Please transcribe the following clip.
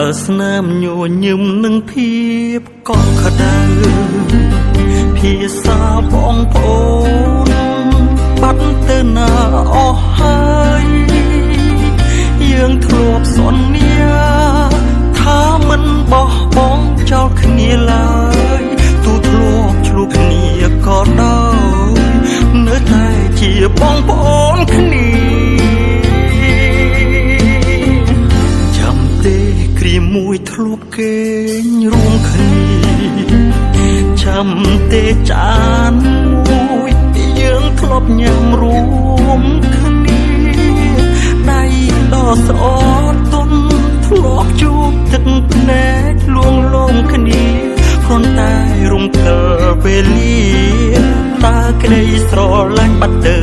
ើស្នាមញញឹមនឹងភាពកក់ក្ដៅភាសាបងប្អូនបាត់ទៅណាអស់ហើយយើងធ្លាប់សន្យាថាមិនបោះបង់ចោលគ្នាឡើយទូធ្លាប់ឆ្លោះគ្នាក៏ដោយនៅតែជាបងប្អូនគ្នា ចាំទេគ្រាមួយធ្លាប់គេងរួមគ្នាចាំទេចានមួយយើងធ្លាប់ញ៉ាំរួមគ្នាដៃដ៏ស្អត់ទន់ធ្លាប់ជួបទឹកភ្នែកលួងលោមគ្នាគ្រាន់តែរំកិលវេលាតើក្តីស្រឡាញ់បាត់ទៅ